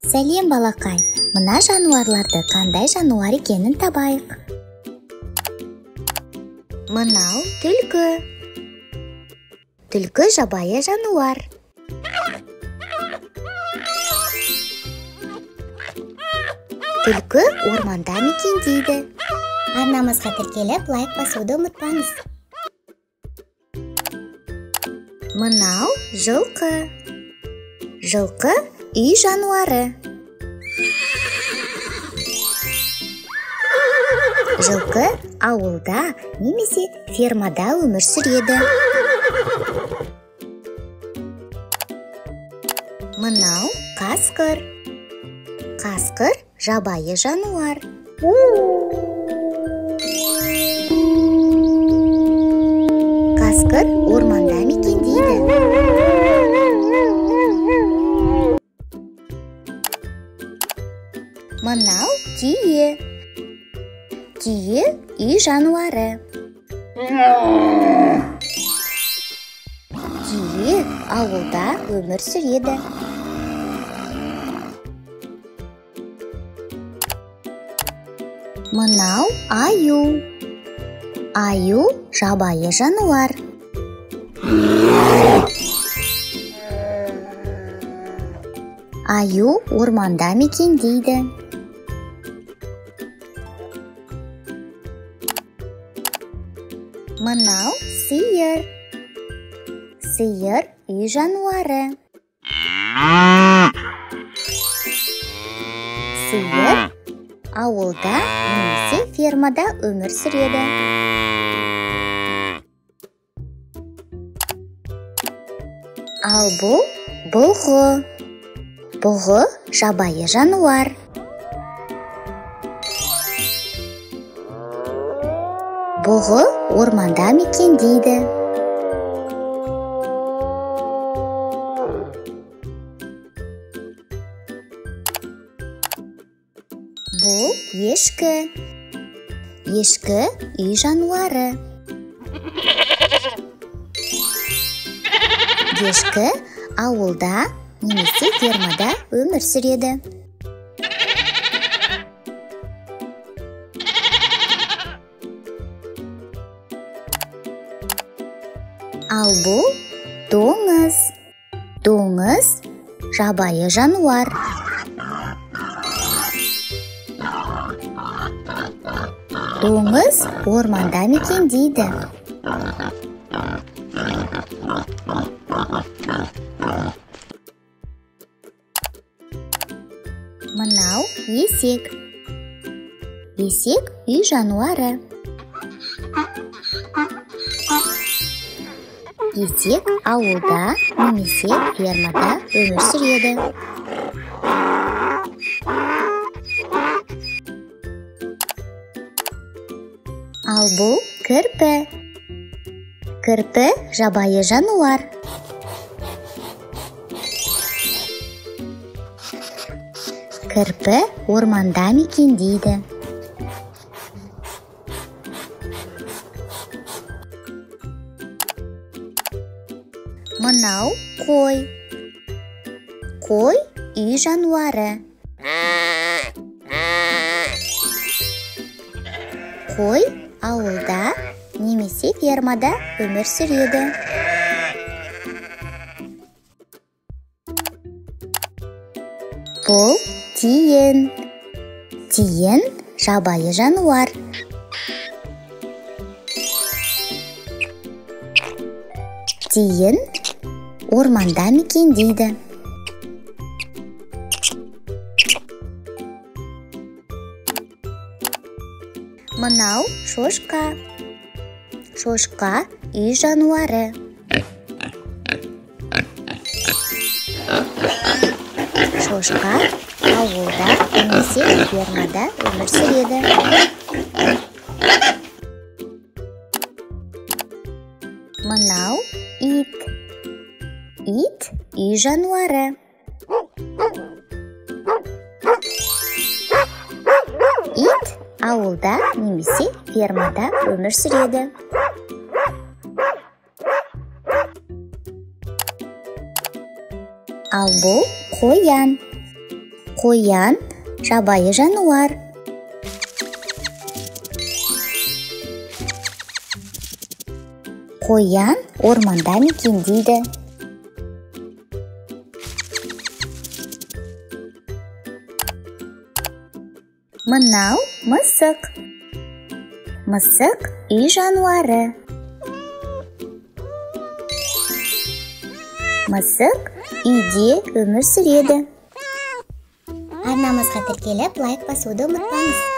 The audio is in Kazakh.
Сәлем, балақай. Мына жануарларды қандай жануар екенін табайық. Мынау түлкі. Түлкі жабайы жануар. Түлкі орманда мекендейді. Арнамызға тіркеліп, лайк басуды ұмытпаңыз. Мынау жылқы. Жылқы үй жануары. Жылқы ауылда немесе фермада өмір сүреді. Мынау қасқыр. Қасқыр жабайы жануар. Қасқыр орманда мекендейді. Мынау түйе. Түйе үй жануары. Түйе ауылда өмір сүреді. Мынау аю. Аю жабайы жануар. Аю орманда мекендейді. Мынау сиыр. Сиыр үй жануары. Сиыр ауылда немесе фермада өмір сүреді. Ал бұл бұғы. Бұғы жабайы жануар. Бұғы орманда мекендейді. Бұл ешкі. Ешкі үй жануары. Ешкі ауылда немесе фермада өмір сүреді. Ал бұл доңыз. Доңыз жабайы жануар. Доңыз орманда мекендейді. Мынау есек. Есек үй жануары. Есек ауылда немесе фермада өмір сүреді. Ал бұл кірпі. Кірпі жабайы жануар. Кірпі орманда мекендейді. Мынау қой. Қой үй жануары. Қой ауылда немесе фермада өмір сүреді. Бұл тиін. Тиін жабайы жануар. Тиін орманда мекендейді. Мынау шошқа. Шошқа үй жануары. Шошқа ауылда немесе фермада өмір сүреді. Мынау ит. Ит үй жануары. Ит ауылда немесе фермада өмір сүреді. Ал бұл қоян. Қоян жабайы жануар. Қоян орманда мекендейді. Мынау мысық. Мысық үй жануары. Мысық үйде өмір сүреді. Арнамызға тіркеліп, лайк басуды ұмытпаңыз.